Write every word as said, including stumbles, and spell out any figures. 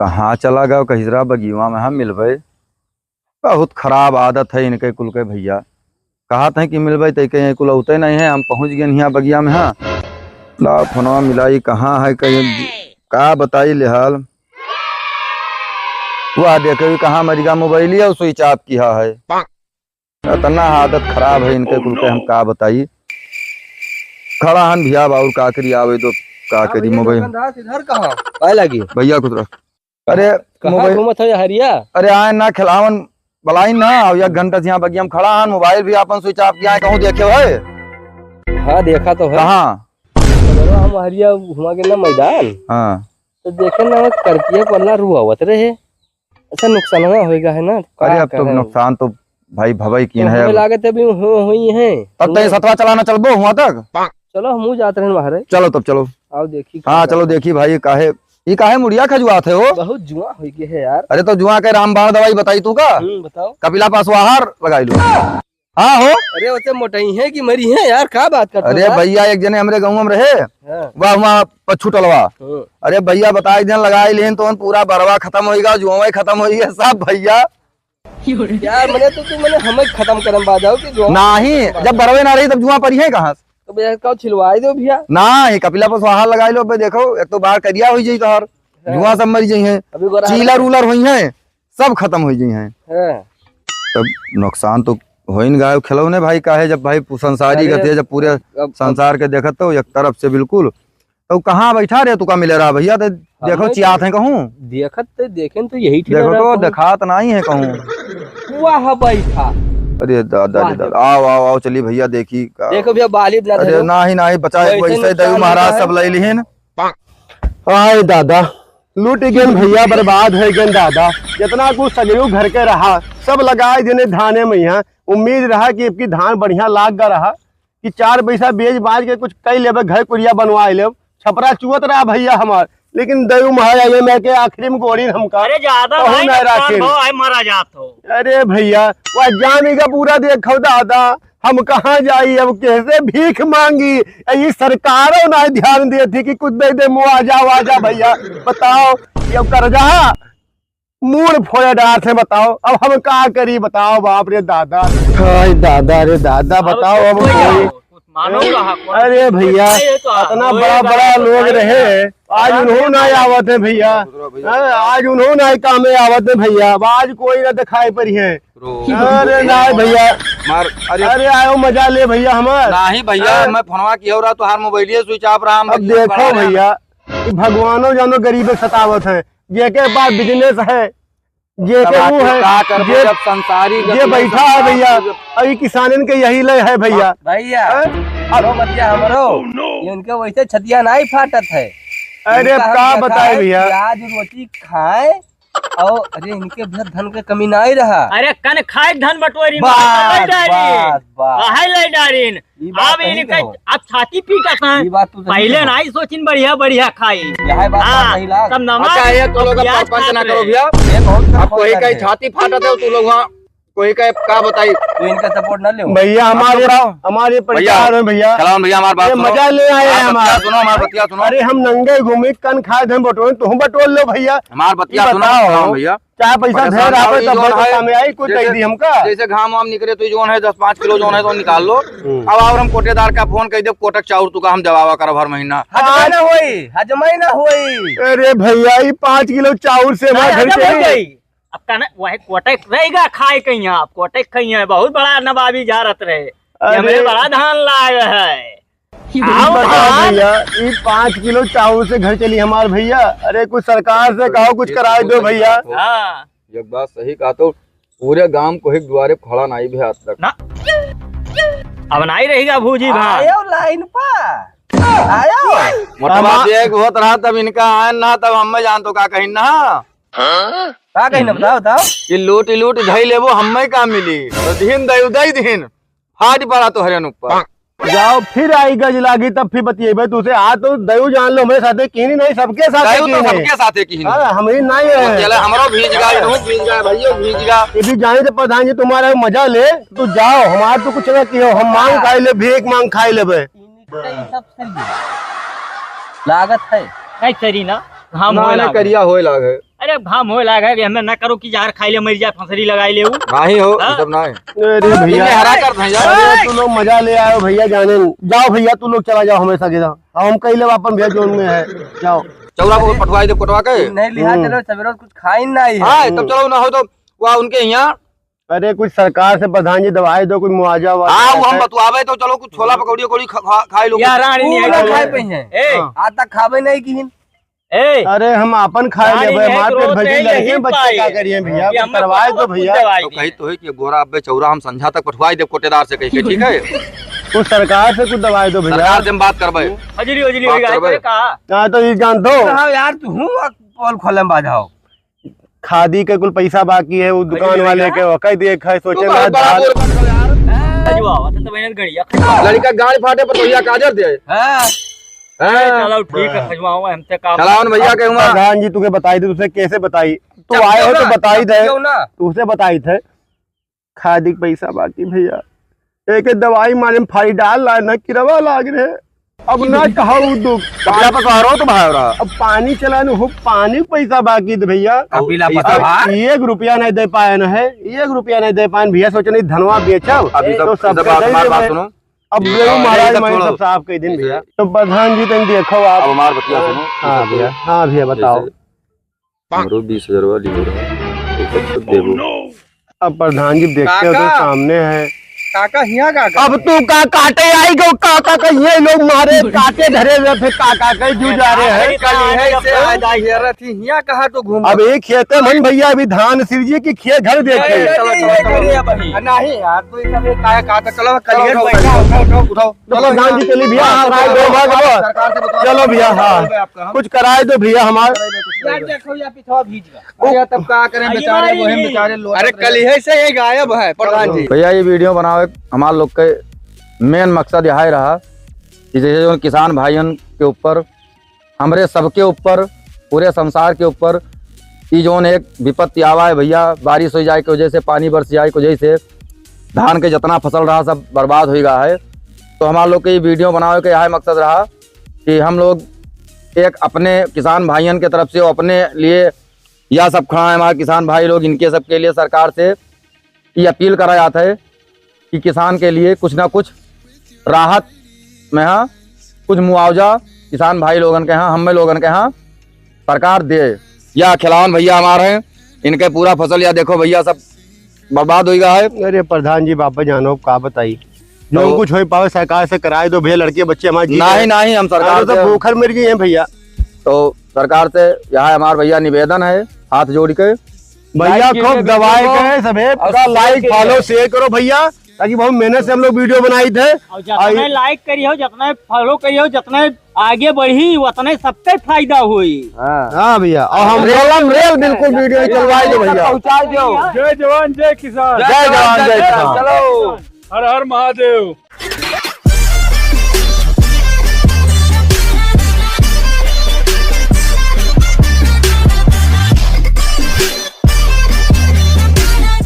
कहाँ चला गयो कहिजरा बगिया में, हाँ मिलबे। बहुत खराब आदत है इनके कुल के भइया। कहत हैं कि मिलबे त कहीं कुल अउते नहीं है। हम पहुँच गए हियाँ बगिया में, हाँ। ला फोनवा मिलाई, कहाँ है कहीं, का बताई ले हाल। वह देखे भी कहाँ मरिगा मोबाइलिया और switch off किहा है। इतना आदत खराब है इनके कुल के, हम का बताई। खड़ा हन भइया, और का करी, आवे दो, का करी मोबाइल। इधर कहाँ? पाए लागी। भइया खुश रह। अरे कहाँ मोबाइल घूमत है हरिया? अरे आए ना खिलावन बलाई ना, अब एक घंटा से यहाँ बगिया में खड़ा हन, मोबाइल भी आपन switch off किहा है, कहूँ देखे है? हाँ, देखा तो है। कहाँ? अरे हम हरिया घुमा के ना मैदान। हाँ। तो देखे ना, करतिया पल्ला रुआवत रहे। अच्छा, नुकसानवा होइगा है ना, का अरे, अब तो करें? नुकसान तो भाई भवई कीन तो है हमें अब। लागत है अभी हो-, होई है। तब तो ये सतवा चलाना चलबो हुआ तक। चलो, हमहू जात रहन बाहरे। चलो तब, चलो। आओ देखी हाँ, का चलो करें। देखी भाई, काहे, ई काहे मुड़िया खजुआत है हो? बहुत जुआ होई गए है यार। अरे, तो जुआ के रामबाण दवाई बताई तू का? हम्म, बताओ। कपिला पास वाहर लगाई लो। हाँ हो। अरे, ओसे मोटइहैं कि मरिहैं यार, का बात करत हो अरे यार? भइया, एक जने हमरे गाँव में रहे, हाँ। वह हुआ पच्छू टलवा। हाँ। अरे भइया, बताई देन, लगाई लेन तो पूरा बरवा खतम होइगा, जुआवा खतम होइगा, सब भइया। यार, मने तो तू मने हमें खतम करम बा जाओ कि जुआ नाहीं, खतम बा जब जाओ। बरवे ना रही तब जुआ परिहैं कहाँ से? तो भइया, का छिलवाई दो भइया। नाहीं, कपिला पर स्वाहा लगाई लो, बे देखो, एक तो बार करिया होई जाई तोहर, हाँ। जुआ सब मरी जाइहैं, अभी गोरा चीलर उलर होइहैं। सब खतम होइ जइहैं। हाँ। तब नुकसान तो होइन गए खिलौने भाई, काहे जब भाई पू-, संसारी अरे, गति है, जब पूरे अब, अब संसार के देखत तो एक तरफ से बिल्कुल, तो कहाँ बैठा रहे, तुका मिले रहा भइया, तो देखो हमें चियात तो है कहूँ। देखत तो देखेन तो यही ठिला देखो रहा तो कहूँ। देखात नाहीं है कहूँ। वाह बैठा। अरे दादा वाह रे दादा, देखो। आओ, आओ, आओ, चली भइया देखी का। देखो भइया, बालिब ना अरे धरो। नाहीं, नाहीं, बचाए, वैसे वैसे नुकसान दयू महाराज होता है। सब लइ लिहिन। आए दादा, लूटि गेन भइया, बर्बाद होइ गेन दादा। जेतना कुछ सगरू घर के रहा, सब लगाइ देने धाने में। यहाँ उम्मीद रहा कि अबकी धान बढ़िया लाग गा रहा, कि चार पैसा बेच बाच के कुछ कइ लेबे, घर कुरिया बनवाइ लेब। छपरा चुअत रहा भइया हमार, लेकिन दयू महाराज आइए मैं के आखिरी में गोड़ीन हमका। अरे ज्यादा कहूँ नाहीं ना नुकसान राखेन। भवा है, मरा जात हो। अरे भइया, वह जामी का पूरा देखो दादा, हम कहाँ जाई, अब कैसे भीख माँगी? ई सरकारो ना ध्यान देत ही कि कुछ दइ दे, मुआवजा, वाजा भइया। बताओ, ये कर्जा मूड़ फोड़े डारत है, बताओ, अब हम का करी, बताओ, बाप रे दादा। हाय दादा रे दादा, अब बताओ, कुछ अब कोई कोई आओ, कुछ मानो कहा, कौन अरे कुछ भइया, नहीं है तो इतना होए बड़ा, भाई, बड़ा तो लोग भाई रहे, आज हाँ, उन्हों ना हाँ। आवत है भइया। हाँ, आज उन्हों ना काम में आवत है भइया, अब आज कोई ना दिखाई पड़ी है। अरे ना भइया। मार, अरे। अरे आयो मजा ले भइया हमार। नाहीं भइया, हाँ। मैं फोनवा किया रहा, तोहार मोबाइलिया switch off रहा, हम अब बगिया देखो खड़ा रहे। भइया, ई भगवानो जानो गरीबे सतावत है, जेके पास business है, जेके तब वो आखिर है, का करबो जे, जब संसारी जे गति है, बैठा है संसार भइया, की जब अभी किसानन के यही लय है भइया। भइया, हैं? हमरो बतिया हमरो, ये उनके वैसे छतिया नाहीं फाटत है। अरे इनका हम का देखा बताए है, भइया? प्याज रोटी खाए, और अरे, इनके भर धन के कमी नाहीं रहा। अरे, कन खाए धन बटोरी, बस, मार लइ डारिन। बस, बस। आहे लइ डारिन। ई बात अब सही इनके कहो। अब छाती पीटत हैं। ई बात तू सही पहिले कहो। नाहीं सोचिन बढ़िया, बढ़िया खाई। यह बात हाँ, सही लाग। तब नमा अच्छा, ये तू लोग अब प्याज परपंच खात ना करो रहे। भइया। ये बहुत अब कोई कहीं है। छाती फाटत है, तू लोग वहाँ कोई का का बताई? तू इनका support ना ले। भइया, हमारे, आप लोग हमारे भइया, परिवार में भइया। सलाम भइया, हमार बात ये सुनो। मजा ले आए हमार हैं बतिया हमार। सुनो, हमार बतिया सुनो। अरे, हम नंगे घूमी, कन खाए धन बटोरे, तुम बटोर लो भइया। हमार बतिया ये सुनो, बताओ, सलाम भइया। चार पैसा परेशान ढेर आवे, मत तब कीजिए, बहुत है। काम में आई, कुछ दे जैसे, दी हमका। जैसे घाम वाम निकले, तो जौन है, दस पाँच किलो जौन है, तो निकाल लो। हम्म। अब और हम कोटेदार का फोन कइ देब, कोटक चाउर तुका हम देवावा करब हर महीना। हजमा ना होई, हजमा ना होई। अरे भइया, ई पाँच किलो चाउर से हमार नहीं, घर हजम हो चली। जाई। अब कने वही कोटक रहेगा, खाए कहिया, अब कोटक खइया, बहुत बड़ा नवाबी झारत रहे। अरे। ये हमें बड़ा धान लाग है। ई आओ बताओ धान। भइया, ई पाँच किलो चाउर से घर चली हमार भइया। अरे, कुछ सरकार से कहो, कुछ कराए दो भइया। हाँ। एक बात सही कहा तो, पूरे गांव को एक दुआरे खड़ा नाहीं भी आज तक। ना। अब नाहीं रहेगा भूजी भाई। आयो लाइन पर। आयो। मोटवा हमा- देख होत रहा तब इनका आयन ना, तब हम जान तो का कहीं ना। का कही ना, बताओ, बताओ। ई लूट, ई लूट धई लेबो, हम्मे का मिली? तो दिहिन दई, दई दिहिन। फाट पड़ा तोहरे ऊपर। जाओ, फिर आई गज लागी, तब फिर बतियेबे तुसे। आज तो दयू जान लो, हमरे साथे कीनी नहीं, सबके साथे दयू तो कीनी। सबके साथे कीनी। हाँ, हम ही नहीं वो है। चले, हमरो भीज गा, इनहू भीज गा, भइयो भीज गा। ये भी जाने थे प्रधान जी, तुम्हारा मजा ले, तो जाओ, हमार तो कुछ ना कियो, हम मांग खाई ले, भीख मांग खाई लेबे। लागत है। नहीं सरी ना। घाम ना, होए ना, लाग है। करिया होए लाग है। अरे घाम होए लाग है कि हमें ना करो कि जहर खाई ले, मर जाए, फंसरी लगाई ले ऊ। नाही हो, हाँ? ई सब नाही। अरे भैया, इन्हें हरा कर धैया। अरे तू लोग मजा ले आयो भैया, जाने जाओ भैया, तू लोग चला जाओ हमेशा के जाओ। हम कही ले अपन भैया जोन में है, जाओ। चौरा को पठवाई दे, पठवा के। नहीं लिहा हम्म। चलो, सवेरे कुछ खाई नहीं है। हाँ, तब हम्म। चलो ना हो तो वह उनके यहाँ। अरे कुछ सरकार से प्रधान जी दवाई दो, कुछ मुआवजा वावजा हाँ, वो हम है। बतवावे तो चलो कुछ छोला पकौड़ी उकौड़ी खा, खा, खाई लो। यार, रानी नहीं है पूरा तो। खाए पे हैं। ए। हाँ। आज तक खावे नहीं की। ए। अरे हम आपन खाए रानी लेबे, नहीं हमार पेट करो भरी तो लड़के यही बच्चे पाए। का करिए भैया, ये कुछ हमें करवाए कुछ दो कुछ भैया। दवाई तो दी। कही तो है कि गोरा अब्बे चौरा हम संझा तक पठवाई दे कोटेदार से कही के, ठीक है? कुछ सरकार से कुछ दवाई दो भैया। सरकार से हम बात करबे। हजरी उजरी बात होई करबे। का? हाँ, तो ये जान दो। हाँ यार, तू हूँ पोल खोले में बाधा हो। खादी के कुल पैसा बाकी है, वो दुकान वाले के, वो कह दिए, खाए, सोचे तू ना बहुत बड़ा दाल। बोल मत करो यार। खजवावा, तो, तो मैंने गड़िया खजवावा। लड़का गाड़ी फाटे पर भैया काजर दे। हाँ। हाँ। चलो ठीक है, खजवावा, हमसे काम। चलाओ ना भैया, कहूँगा। प्रधान जी, तुके बताई दे, तुसे कैसे बताई? तू चल, आए हो क्यों तो ना? बताई दे। क्यों ना? तुसे बताई थे। खादी के पैसा बाकी भैया, एक दवाई मारे में फारी डाल रहा है ना, किरवा लाग रहे। अब ना कहा उ दुख। कपिला पर कह रहो तो भाई रहा। अब पानी चलाने हो, पानी के पैसा बाकी दे भैया। कपिला ई पर सब कहा। एक रुपया नहीं दे पाए न है, एक रुपया नहीं दे पाए न भैया। सोचे नहीं धनवा बेचब अभी सब, तो सब सबका बात, दे हमार बात देबे। सुनो। अब हाँ, यही महाराज यही सब माई छोड़ो। सब साफ कह दिन भैया। तो प्रधान जी तन देखो आप। अब हमार बतिया सुनो। हाँ भैया, हाँ भैया बताओ। जैसे हमरो बीस हजारवा लिहो रहा, ओकर सब देबो। अब प्रधान जी देखते हो तो काका। सामने है। काका, हियाँ काका। अब तू का काटे आई गो, काका का ये लोग मारे, काटे धरे हुए थे, काका के जू जा रहे हैं। अरे, कल यहीं से आज हियरत ही, हियाँ कहाँ तो घूम। अब एक खेते मन भैया, अभी धान सिरजी की खेत घर देखे। नहीं, नहीं, नहीं, नहीं, नहीं, नहीं, नहीं, नहीं, यार, तो ये सब एक काया काका, चलो, चलो, कलियर उठाओ, बैठा। उठाओ, उठाओ, उठाओ। चलो, प्रधान जी, चलिए भैया, हाँ, कराए दो, चलो, भाग, चलो। सरकार से बताओ, कुछ कराए दो भैया। चलो भैया, हाँ। कुछ कराए दो भैया हमार। यार, देखो, या पिछवा भीज गया। अरे, तब का करें, अरे, बेचारे, भाई। वही बेचारे लोग अरे, कल यहीं से ये गायब है, प्रधान जी। भैया, ये video बनावे हमार लोग के main मकसद यही रहा कि जैसे जो किसान भाइयन के ऊपर, हमरे सबके ऊपर, पूरे संसार के ऊपर ई जौन एक विपत्ति आवा है भैया, बारिश हो जाए के वजह से, पानी बरस जाए के वजह से धान के जितना फसल रहा, सब बर्बाद हो गया है। तो हमार लोग के ई video बनावे के यह मकसद रहा कि हम लोग एक अपने किसान भाइयन के तरफ से, अपने लिए या सब खड़ा है हमारे किसान भाई लोग, इनके सबके लिए सरकार से ये अपील करा जाता है कि किसान के लिए कुछ ना कुछ राहत में, हाँ, कुछ मुआवजा किसान भाई लोगन के, हाँ, हमें लोगन के, हाँ, सरकार दे। या खिलावन भैया हमारे हैं, इनके पूरा फसल या देखो भैया, सब बर्बाद हो गया है। अरे प्रधान जी, बाबा जानो, का बताई, जो तो कुछ हो पावे सरकार से कराए दो भैया, लड़के बच्चे हमारे जी नहीं, रहे। नहीं, हम सरकार अरे तो से भूखर मर गए हैं भैया। तो सरकार से यह हमार भैया निवेदन है, हाथ जोड़ के। भैया like खूब कीजिए दबाए video को। के सभे और पूरा share like, कीजिए। Follow, share करो भैया, ताकि बहुत मेहनत से हम लोग video बनाई थे। और जितना आई- like करियो, जितना follow करियो, जितना आगे बढ़ी, उतना सबके फायदा होई। हाँ। हाँ भैया, और हम रेलम रेल बिल्कुल video चलवाए दो भैया। पहुँचा दो। जय जवान, जय किसान। जय जवान, जय किसान। चलो। हर हर महादेव।